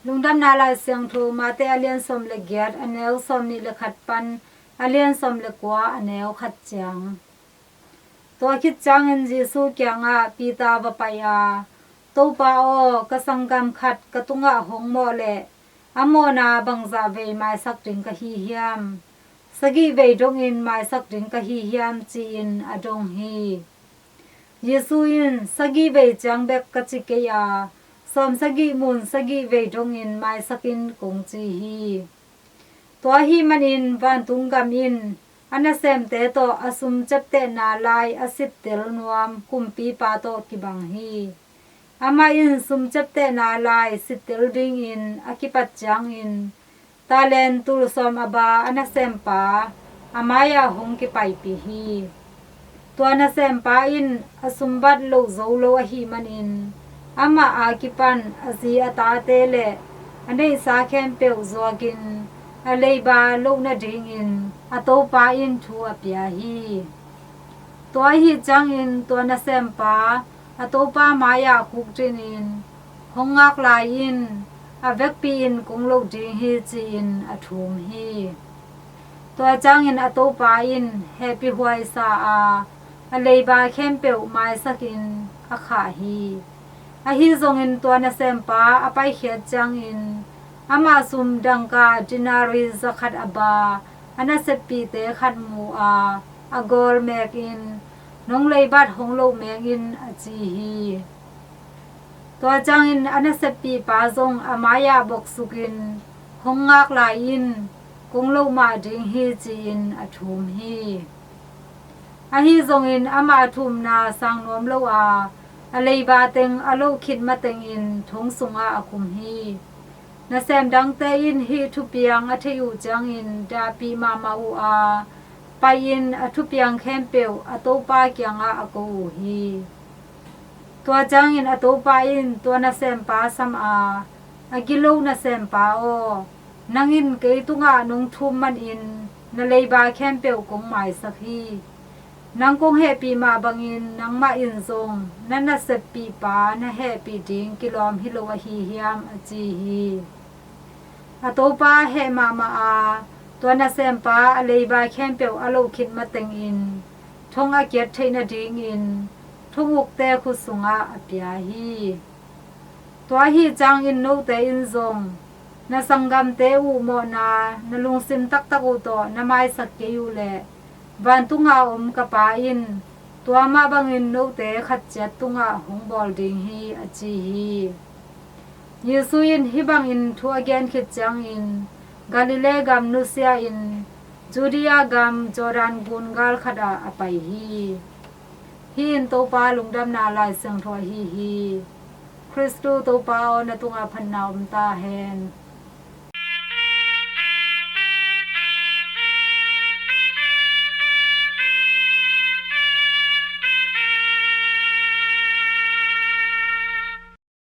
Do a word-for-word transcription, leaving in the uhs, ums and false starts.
Lungdamna Lai Siangtho Mate a lian sawm le giat, a neu sawm nih le khat pan a lian sawm le kua, a neu khat ciang. Tua khit ciangin Jesu kiangah Peter va pai a, "Topa aw, ka sanggam khat ka tungah hong mawh leh a mawhna bangzah vei maisak ding ka hi hiam? Sagih vei dongin maisak ding ka hi hiam?" ci-in a dong hi. Jesu in, "Sagih vei ciang bek ka ci kei a, sawm sagih mun sagih vei dongin maisak in," kong ci hi. Tua ahih manin vantung gam in a nasemte tawh a sum ciaptehna lai a sittel nuam kumpipa tawh kibang hi. Amah in sum ciaptehna lai sittel dingin a kipat ciangin talent tul sawm a ba a nasempa a mai-ah hong kipaipih hi. Tua nasempa in a sumbat loh zo lo ahih manin amah a kipan a zi a tate le a neihsa khempeuh zuakin a leiba loh nadingin a topa in thu a pia hi. Tua ahih ciangin tua nasempa a topa mai-ah khukdinin, "Hong ngak lai in, a vekpi-in kong loh ding hi," ci-in a thum hi. Tua ciangin a topa in hehpih huaisa a, a leiba khempeuh maisakin a khah hi. Ahi zongin tua nasempa a paikhiat ciangin amah sum dangka denarii zakhat a ba a naseppihte khat mu a, a gawl mekin, "Nong leibat hong loh meng in," a ci hi. Tua ciangin a naseppihpa zong a mai-ah boksukin, "Hong ngak lai in, kong loh mah ding hi," ci-in a thum hi. Ahi zongin amah a thumna sang nuam lo a, a leiba teng a loh khit matengin thong sungah a khum hi. Nasem dangte in hih thupiang a theih uh ciangin dahpih mahmah uh a, pai-in a thupiang khempeuh a topa kiangah a ko uh hi. Tua ciangin a topa in tua nasempa sam a, "A gilo nasempa aw, nang in kei tungah nong thum manin na leiba khempeuh kong maisak hi. Nang kong hehpih mah bangin nangmah in zong na naseppihpa na hehpih ding kilawm hi lo ahi hiam?" a ci hi. A topa heh mahmah a, tua nasempa a leiba khempeuh a loh khit matengin thong a kiat theih nadingin thong ukte khut sungah a pia hi. Tua ahih ciangin note in zong na sanggamte uh mawhna na lungsim taktak uh tawh na maisak kei uh leh, vantunga om ka Pa in tua mah bangin note khat ciat tungah hong bawl ding hi, a ci hi. Jesu in hih bangin thu a gen khit ciangin Galilee gam nusia-in Judea gam Jordan gun gal khatah a pai hi. Hih in Topa lungdamna Lai Siangtho ahi hi. Khristu Topa aw, na tungah phatna om ta hen.